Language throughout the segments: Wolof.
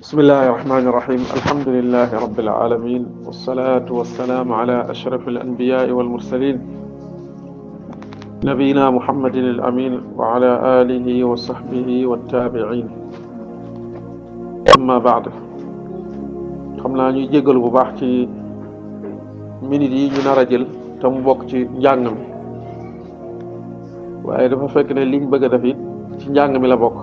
بسم الله الرحمن الرحيم. الحمد لله رب العالمين، والصلاة والسلام على أشرف الأنبياء والمرسلين نبينا محمد الأمين وعلى آله وصحبه والتابعين. أما بعد، xam naa ñuy jégalu bu baax ci minute yi ñu nar a jël te mu bokk ci njàng mi, waaye dafa fekk ne liñ bëgg a def it ci njàng mi la bokk,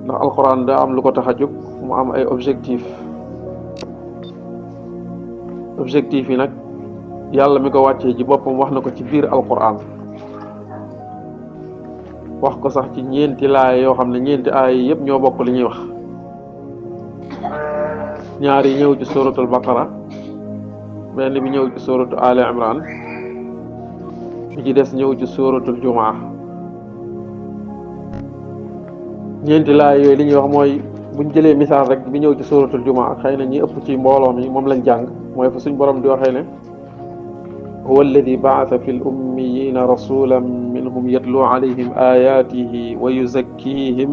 ndax alxuraan daa am lu ko tax a jóg, mu am ay objectif yi nag yàlla mi ko wàccee ci boppam wax na ko ci biir alxuraan, wax ko sax ci ñeenti laay yoo xam ne ñeenti aay yëpp ñoo bokk li ñuy wax. ñaar yi ñëw ci suratul baqara, benn bi ñëw ci suratu ali imran, bi ci des ñëw ci suratul jumaa. ñeenti laay yooyu li ñuy wax mooy, buñ jëlee misaal rek bi ñëw ci suratul jumaa, xëy na ñi ëpp ci mbooloo mi moom lañ jàng, mooy fa suñ borom di waxee ne huwa alladi baasa fi l ummiyina rasulan minhum yatlu alayhim ayatihi wa yuzakkihim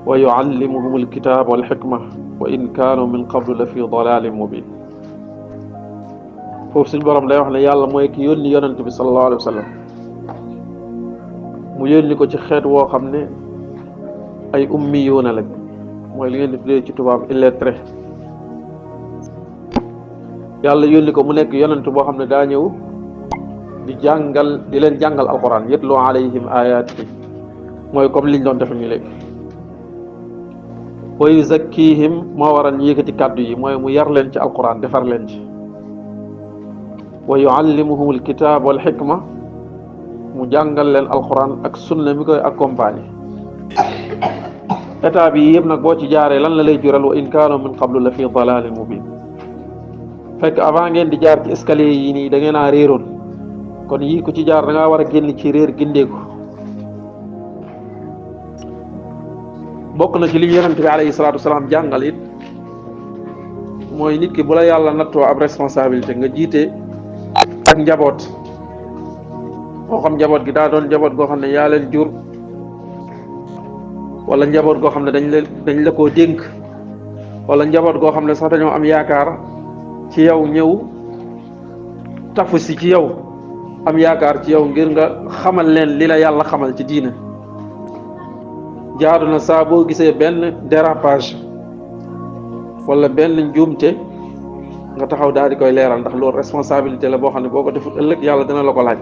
wa yuallimuhum alkitab walxikma wa in kaanu min qablu la fi dalalin mubin. foofu suñ borom day wax ne yàlla mooy ki yónni yonent bi sallallahu alayhi wa sallam, mu yónni ko ci xeet woo xam ne ay ummiyuuna lañ, mooy li ngeen di tuddee ci tubaab illettré. yàlla yónni ko mu nekk yonent boo xam ne daa ñëw di leen jàngal alquran, yatlu alayhim ayaati, mooy comme liñ doon def nii léegi. wa yuzakkihim moo waral ñu yëkkati kàddu yi, mooy mu yar leen ci alquran, defar leen ci. wa yuallimuhum alkitab wal xikma, mu jàngal leen alquran ak sunna mi koy accompagner. état bi yëpp nag boo ci jaaree lan la lay jural? wa in kaanu min qablu la fi dalalin mubin. fekk avant ngeen di jaar ci escalier yi nii da ngeen a réeroon, kon yii ku ci jaar da ngaa war a génn ci réer gindeeku. bokk na ci li yonent bi alayhi salaatu wasalaam jàngal it, mooy nit ki bu la yàlla nattoo ab responsabilité, nga jiite ak njaboot, moo xam njaboot gi daa doon njaboot goo xam ne yaa leen jur, wala njaboot goo xam ne dañ la koo dénk, wala njaboot goo xam ne sax dañoo am yaakaar ci yow, ñëw tafu si ci yow, am yaakaar ci yow ngir nga xamal leen li la yàlla xamal ci diina. jaadu na saa boo gisee benn dérapage wala benn njuumte nga taxaw daal di koy leeral, ndax loolu responsabilité la boo xam ne boo ko defut ëllëg yàlla dina la ko laaj.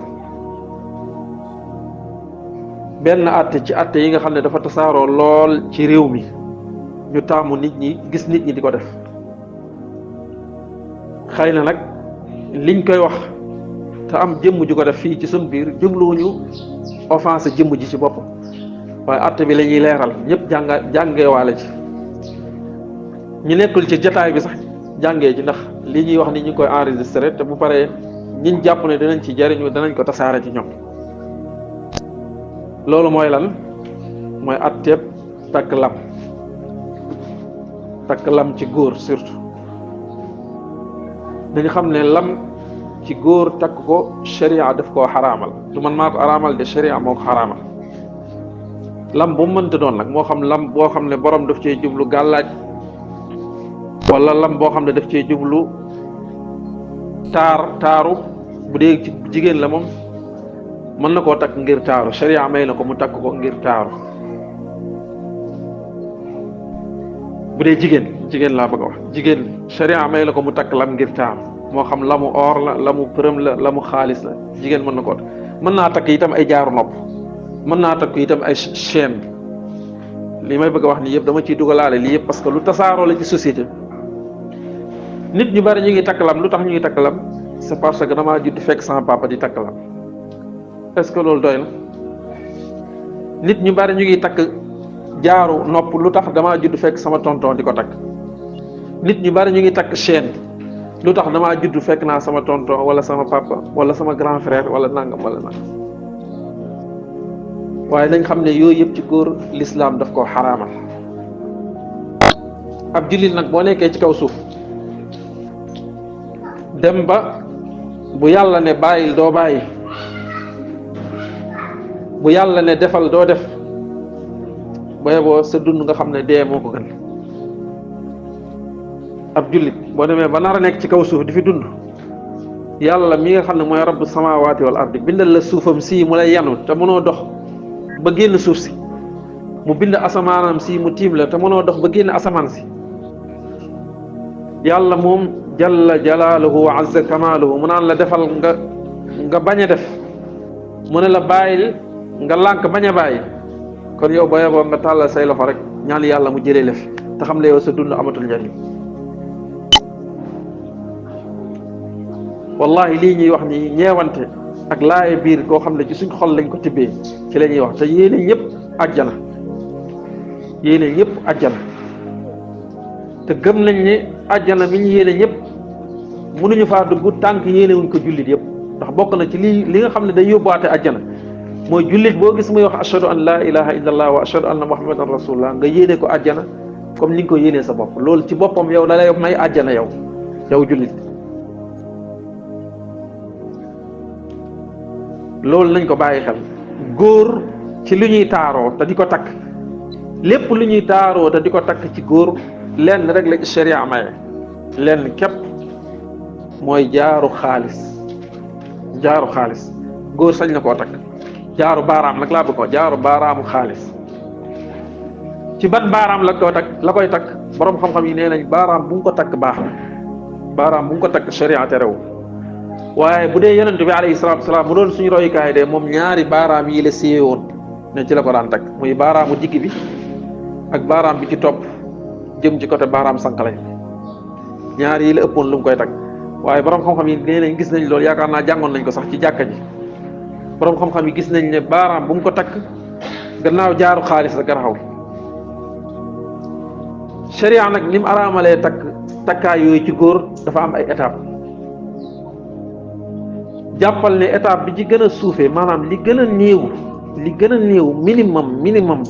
benn àtte ci àtte yi nga xam ne dafa tasaaroo lool ci réew mi, ñu taamu nit ñi gis nit ñi di ko def. xëy na nag liñ koy wax te am jëmm ju ko def fii ci suñ biir, jubluwuñu offensé jëmm ji ci boppam, waaye àtte bi la ñuy leeral, ñëpp jàngeewaale ci. ñu nekkul ci jataay bi sax jàngee ci, ndax li ñuy wax ni ñu koy enregistré, te bu paree ñiñ jàpp ne dinañ ci jariñu danañ ko tasaare ci ñoom. loolu mooy lan? mooy àtteeb takk lam ci góor. surtout dañu xam ne lam ci góor takk ko sharia daf koo xaraamal, du man maa ko xaraamal de, sharia moo ko xaraamal. lam bu mu mënta doon nag, moo xam lam boo xam ne borom daf cee jublu gàllaaj, wala lam boo xam ne daf cee jublu taaru. bu dee ci jigéen la moom mën na koo takk ngir taaru, sharia may na ko mu takk ko ngir taaru. bu dee jigéen laa bëgg a wax, jigéen sharia may na ko mu takk lam ngir taaru, moo xam lamu or la, lamu përëm la, lamu xaalis la, jigéen mën na koo takk. mën naa takk itam ay jaaru nopp, mën naa takk itam ay chaîne. li may bëgg a wax nii yëpp dama ciy dugalaale lii yëpp parce que lu tasaaroo la ci société. nit ñu bari ñu ngi takk lam, lu tax ñu ngi takk lam? c'est parce que damaa judd fekk sama papa di takk lam. est-ce que loolu doy na? nit ñu bari ñu ngi takk jaaru nopp, lu tax? damaa judd fekk sama tonton di ko takk. nit ñu bari ñu ngi takk chaîne, lu tax? damaa judd fekk naa sama tonton wala sama papa wala sama grand frère wala nangam wala nangam. waaye nañ xam ne yooyu yëpp ci góor l'islam daf koo xaraamal. ab jullit nag boo nekkee ci kaw suuf, dem ba bu yàlla ne bàyyil doo bàyyi, bu yàlla ne defal doo def, boye boo sa dund nga xam ne dee moo ko gën. ab jullit boo demee ba nar a nekk ci kaw suuf di fi dund yàlla mi nga xam ne mooy rabbu samaawaati wal ardi bindal la suufam sii mu lay yanu te mënoo dox ba génn suuf si, mu bind asamaanam si mu tiim la te mënoo dox ba génn asamaan si. yàlla moom jalla jalaaluhu wa azza kamaaluhu mu naan la defal nga bañ a def, mu ne la bàyyil nga lànk bañ a bàyyi. kon yow ba yeboo nga tàllal say loxo rek ñaan yàlla mu jëlee la fi te xam ne yow sa dund amatul njariñ. wallahi lii ñuy wax ni ñeewante ak laaye biir koo xam ne ci suñ xol lañ ko tibbee ci la ñuy wax te yéene ñëpp àjjana, yéene ñëpp àjjana, te gëm nañ ne àjjana mi ñu yéene ñëpp mënuñu faa dugg tànk yéene wuñ ko jullit yëpp. ndax bokk na ci li nga xam ne day yóbbuwaate àjjana mooy jullit boo gis muy wax ashhadu an laa ilaha illallah wa ashhadu anna muhammadan rasulullah nga yéene ko àjjana comme ni nga ko yéenee sa bopp. loolu ci boppam yow da lay may àjjana yow jullit. loolu nañ ko bàyyi xel. góor ci lu ñuy taaroo te di ko takk, lépp lu ñuy taaroo te di ko takk ci góor lenn rek la ci sharia maye, lenn képp mooy jaaru xaalis. jaaru xaalis góor sañ na koo takk. jaaru baaraam nag laa bëgg ko, jaaru baaraamu xaalis. ci ban baaraam la koy takk borom xam-xam yi nee nañ baaraam bu mu ko takk baax na, baaraam bu mu ko takk sharia terew. waaye bu dee yonent bi alayhi salaatu wasalaam mu doon suñu royukaay de moom ñaari baaraam yi la séyee woon ne ci la ko daan takk, muy baaraamu digg bi ak baaraam bi ci topp jëm ci côté baaraam sànqalañ, ñaar yi la ëppoon lu mu koy takk. waaye borom xam-xam yi nee nañ gis nañ loolu, yaakaar naa jàngoon nañ ko sax ci jàkka ji. borom xam-xam yi gis nañ ne baaraam bu mu ko takk gannaaw jaaru xaalis la garaxaw. sharia nag ni mu araamalee takkaay yooyu ci góor dafa am ay étape. jàppal ne étape bi ci gën a suufee maanaam li gën a néew minimum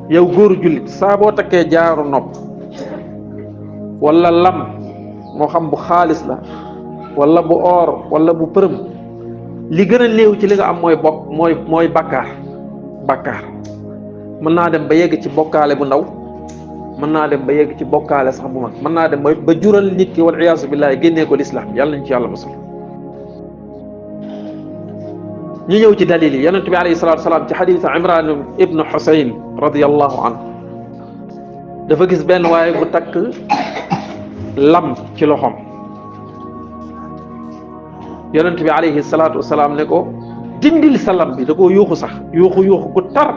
yow góoru jullit saa boo takkee jaaru nopp wala lam moo xam bu xaalis la wala bu or wala bu përëm, li gën a néew ci li nga am mooy bakkaar. mën naa dem ba yegg ci bokkaale bu ndaw, mën naa dem ba yegg ci bokkaale sax bu mag, mën naa dem ba jural nit ki wal iyaasu billahi génnee ko lislaam. yàlla nañ ci yàlla musal. ñu ñëw ci dalil yi. yonent bi alayhi salaatu wasalaam ci xadiis Imran ibnu Xusayn radiyallahu anhu dafa gis benn waaye bu takk lam ci loxoom. yonent bi alayhi salaatu wasalaam ne ko dindil sa lam bi. da koo yuuxu sax yuuxu gu tar.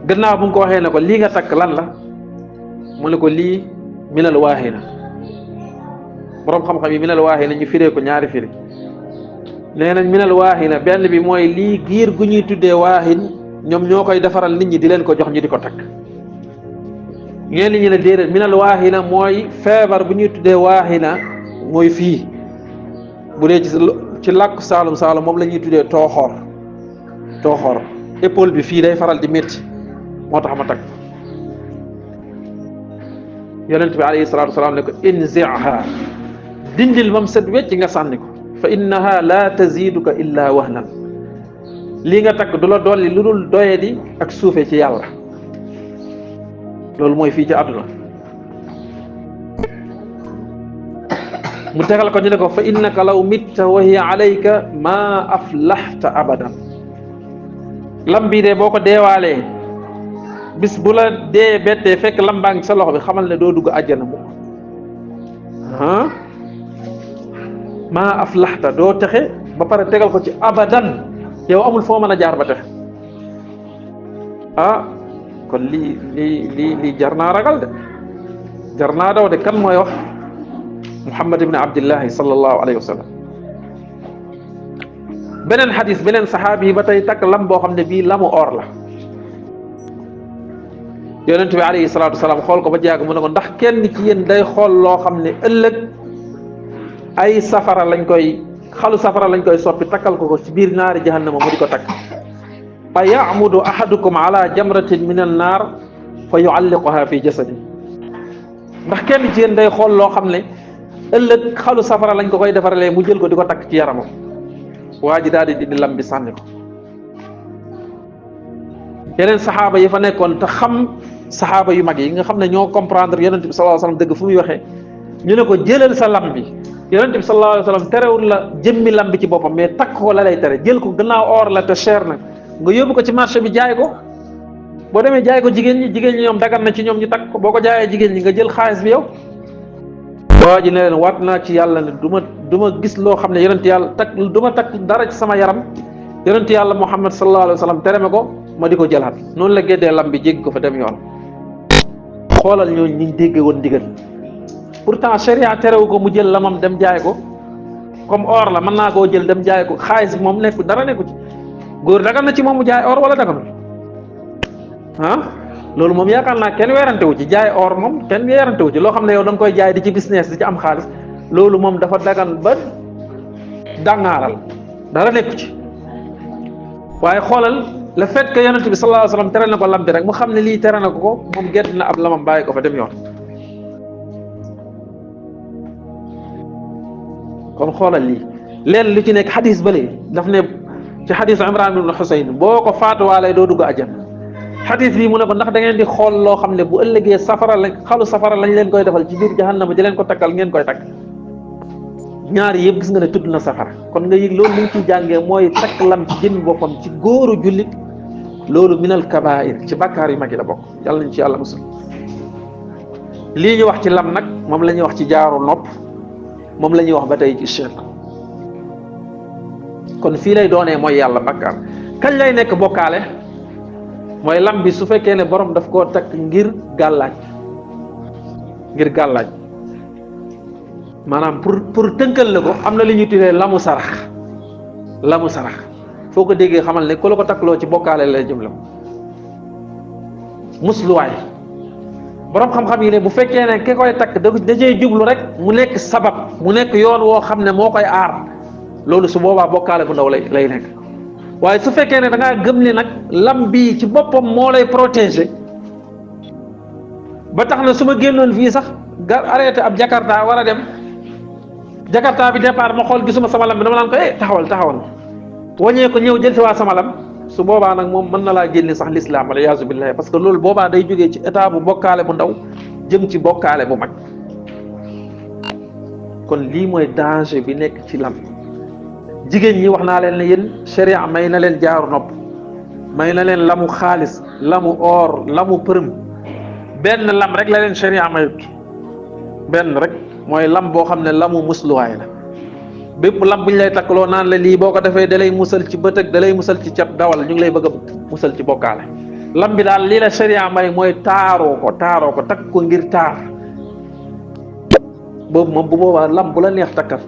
gannaaw bu nga ko waxee ne ko lii nga takk lan la, mu ne ko lii minal waahina. borom xam-xam yi minal waahina ñu firee ko ñaari firi. nee nañ minal waahina benn bi mooy lii giir gu ñuy tuddee waahin ñoom ñoo koy defaral nit ñi di leen ko jox ñu di ko takk. ñenn ñi ne déedéet minal waahina mooy feebar bu ñuy tuddee waahina mooy fii. bu dee ci làkku saalum moom la ñuy tuddee tooxoor épaule bi fii day faral di métti moo tax ma takk. yonent bi alayhi salaatu wasalaam ne ko inzi'ha, dindil mam set wecc nga sànni ko. fa innaha la taziduka illa wahnan, lii nga takk du la dolli lu dul doyadi ak suufe ci yàlla. loolu mooy fii ci àdduna. mu tegal ko ñu ne ko fa innaka law mitta wa hiya alayka ma aflaxta abadan. lam bii de boo ko deewaalee bis bu la dee bettee fekk lambaa ngi sa loxo bi xamal ne doo dugg àjjana mukk. maa aflaxta doo texe ba pare tegal ko ci abadan, yow amul foo mën a jaar ba texe. kon lii jar naa ragal de, jar naa daw de. kan mooy wax? Muhammad ibn Abdillahi sallallahu alayhi wa sallam. beneen xadis beneen saxaabi yi ba tey takk lam boo xam ne bii lamu or la. yonent bi alayhi salaatu wasalaam xool ko ba jàgg mu ne ko ndax kenn ci yéen day xool loo xam ne ëllëg ay safara lañ koy xalu safara lañ koy soppi takkal ko ci biir naari jahannama mu di ko takk. fa ya'mudu ahadukum ala jamratin min an naar fa yu'alliquha fi jasadi. ndax kenn ci yéen day xool loo xam ne ëllëg xalu safara lañ ko koy defaralee mu jël ko di ko takk ci yaramam. waa ji daal di dindi lam bi sànni ko. yeneen saxaaba yi fa nekkoon te xam saxaaba yu mag yi nga xam ne ñoo comprendre yonent bi sallallahu alayhi wasallam dëgg fu muy waxee ñu ne ko jëlal sa lam bi yonent bi sallallahu alayhi wasallam terewul la jëmmi lam bi ci boppam mais takk ko la lay tere jël ko gannaaw or la te cher na nga yóbbu ko ci marché bi jaay ko boo demee jaay ko jigéen ñi ñoom dagan na ci ñoom ñu takk ko boo ko jaayee jigéen ñi nga jël xaalis bi yow. waa ji ne leen waat naa ci yàlla ne du ma gis loo xam ne yonent yàlla takk du ma takk dara ci sama yaram yonent yàlla Muhammad sallallahu alayhi wasallam tere ma ko ma di ko jëlaat noonu la géddee lam bi jéggi ko fa dem yoon. xoolal ñooñu ñu dégg woon ndigal pourtant sharia terewu ko mu jël lamam dem jaay ko comme or la mën naa koo jël dem jaay ko xaalis bi moom nekku dara nekku ci góor dagan na ci moom mu jaay or wala daganul loolu moom yaakaar naa kenn weerante wu ci jaay or moom kenn weerante wu ci loo xam ne yow da nga koy jaay di ci business di ci am xaalis loolu moom dafa dagan ba dàngaaral dara nekku ci waaye xoolal le fait que yonent bi sallallahu alayhi wasallam tere na ko lam bi rek mu xam ne lii tere na ko moom gedd na ab lamam bàyyi ko fa dem yoon. kon xoolal lii leen lu ci nekk xadis bële daf ne ci xadis Imran ibn Husayn boo ko faatuwaalee doo dugg àjjana xadis bi mu ne ko ndax da ngeen di xool loo xam ne bu ëllëgee safara lañ xalu safara lañ leen koy defal ci biir jahannama di leen ko takkal ngeen koy takk ñaari yëpp gis nga ne tudd na safara kon nga yëg loolu li ñu ciy jàngee mooy takk lam ci jëmmi boppam ci góoru jullit loolu minal kabaa'ir ci bàkkaar yu mag yi la bokk yàlla nañ ci yàlla musul lii ñu wax ci lam nag moom la ñuy wax ci jaaru nopp moom la ñuy wax ba tey ci shirk kon fii lay doonee mooy yàlla bàkkaar kañ lay nekk bokkaale mooy lam bi su fekkee ne borom daf koo takk ngir gàllaaj maanaam pour tënkal la ko am na li ñuy tuddee lamu sarax foo ko déggee xamal ne ku la ko takkloo ci bokkaale lay jëm la musluwaay borom xam-xam yi ne bu fekkee ne ki koy takk da cee jublu rek mu nekk sabab mu nekk yoon woo xam ne moo koy aar loolu su boobaa bokkaale bu ndaw lay nekk waaye su fekkee ne da ngaa gëm ne nag lam bii ci boppam moo lay protéger ba tax na su ma génnoon fii sax arrêté ab jakarta war a dem jakarta bi départ ma xool gisuma sama lam bi dama naan ko taxawal waññee ko ñëw jël si waa sama lam su boobaa nag moom mën na laa génne sax l'islam wala yaasu billahi parce que loolu boobaa day jógee ci état bu bokkaale bu ndaw jëm ci bokkaale bu mag kon lii mooy danger bi nekk ci lam jigéen ñi wax naa leen ne yéen sharia may na leen jaaru nopp may na leen lamu xaalis lamu or lamu përëm benn lam rek la leen sharia mayut benn rek mooy lam boo xam ne lamu musluwaay la bépp lam bu ñu lay takkaloo naan la lii boo ko defee da lay musal ci bët ak da lay musal ci cat dawal ñu ngi lay bëgg a musal ci bokkaale lam bi daal lii la sharia may mooy taaroo ko takk ko ngir taar boobu moom bu boobaa lam bu la neex takkal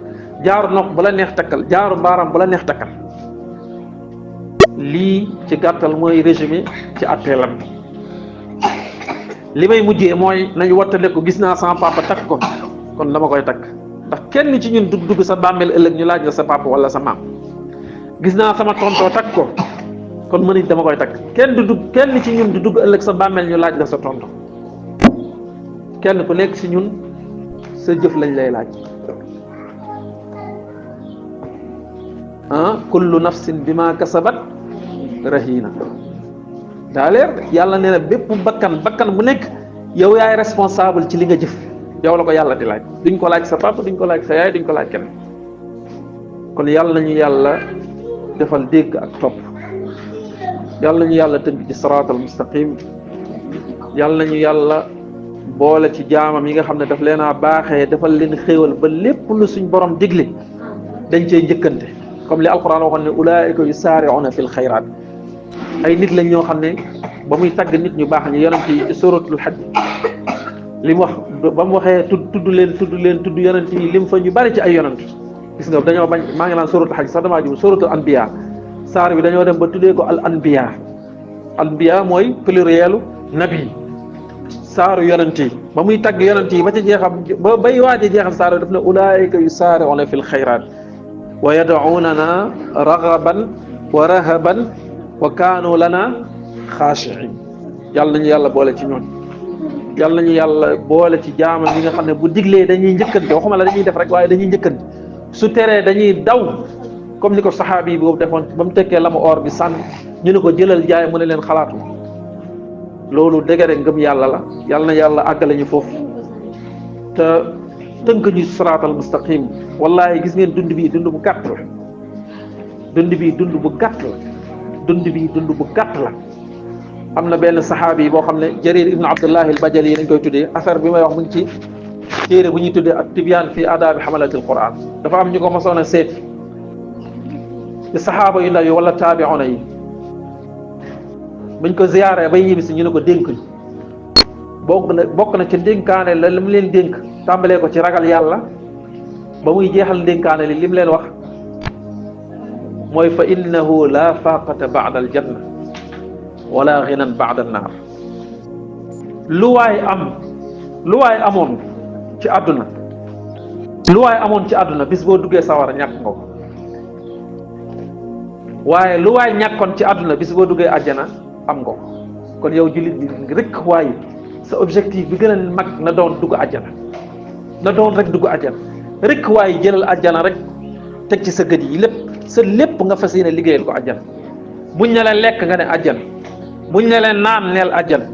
jaaru nopp bu la neex takkal jaaru mbaaram bu la neex takkal lii ci gàttal mooy résumé ci attee lam li may mujjee mooy nañu wattale ko gis naa sama papa takk ko kon dama koy takk ndax kenn ci ñun dugg sa bàmmeel ëllëg ñu laaj la sa papa wala sa maam gis naa sama tontoo takk ko kon mën dama koy takk kenn ci ñun du dugg ëllëg sa bàmmeel ñu laaj la sa tonto kenn ku nekk ci ñun sa jëf lañ lay laaj kullu nafsin bima kasabat rahina daa leer yàlla nee na bépp bakkan bu nekk yow yaay responsable ci li nga jëf yow la ko yàlla di laaj duñ ko laaj sa papa duñ ko laaj sa yaay duñ ko laaj kenn kon yàlla nañu yàlla defal dégg ak topp yàlla nañu yàlla tënk ci siraatal mustaqim yàlla nañu yàlla boole ci jaamam yi nga xam ne daf leen a baaxee defal leen xéewal ba lépp lu suñ borom digle dañ cey njëkkante comme li alquran waxoon ne ulaa'ika yusaari'una fil xayraat ay nit lañ ñoo xam ne ba muy tagg nit ñu baax ñi yonent yi ci suratul hajj li mu wax ba mu waxee tudd leen yonent yi lim fa ñu bari ci ay yonent gis nga dañoo bañ maa ngi naan suratul hajj sax damaa jum suratul anbiya saar bi dañoo dem ba tuddee ko al anbiya mooy plurielu nabi saaru yonent yi ba muy tagg yonent yi ba ca jeexam ba bay waaje jeexal saar daf ne ulaa'ika yusaari'una fil xayraat wa yad'uunana raghaban wa rahaban wa kaanu lana xaashi'in yàlla nañu yàlla boole ci ñoon yàlla nañu yàlla boole ci jaamam yi nga xam ne bu diglee dañuy njëkkante waxuma la dañuy def rek waaye dañuy njëkkante su teree dañuy daw comme ni ko saxaabi yi boobu defoon ba mu tekkee la mu or bi sànn ñu ne ko jëlal jaay mu ne leen xalaatu loolu dëgëre ngëm yàlla la. yàlla na yàlla àggale ñu foofu te tënk ñu siraatal mustaqim. wallahi gis ngeen dund bi dund bu gàtt la. dund bi dund bu gàtt la. dund bi dund bu gàtt la. am na benn saxaabi boo xam ne Jarir ibn Abdullahi al-Bajali dañ koy tuddee affaire bi may wax mu ngi ci téere bu ñuy tuddee ak tibyaan fi aadaabi xamalatil Qur'an. dafa am ñu ko mosoon a seet ci saxaaba yu ndaw yi wala taabi'una yi buñ ko ziyaaree bay ñibbi si ñu ne ko dénk ñu bokk na ci dénkaane la li mu leen dénk tàmbalee ko ci ragal yàlla ba muy jeexal dénkaane li mu leen wax mooy fa innahu la faqata ba'da al janna wala ghinan ba'da an-nar. lu waay amoon ci àdduna bis boo duggee sawara ñàkk nga ko. waaye lu waay ñàkkoon ci àdduna bis boo duggee àjjana am nga ko. kon yow jullit bi rek waaye sa objectif bi gën a mag na doon dugg àjjana, na doon rek dugg àjjana rek waaye jëlal àjjana rek teg ci sa gët yi lépp nga fas yéene liggéeyal ko àjjana. buñ ne la lekk nga ne àjjana, buñ ne la naan neel àjjana,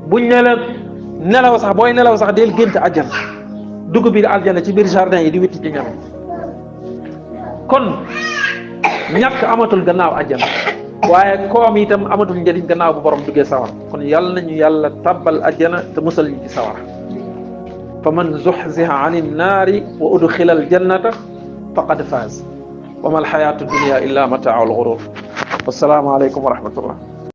buñ ne la nelaw sax booy nelaw sax del gént àjjana, dugg biir àjjana ci biir jardin yi di witti ci ñam. kon ñàkk amatul gannaaw àjjana, waaye koom itam amatul njëriñ gannaaw bu borom duggee sawar. kon yàlla nañu yàlla tabbal àjjana te musal ñu ci sawar. fa man zuxziha ani nnaari wa udxila aljannata faqad faaz wa ma alxayaatu dunia illa mataaul gurur. wassalaamu aleykum wa rahmatullah.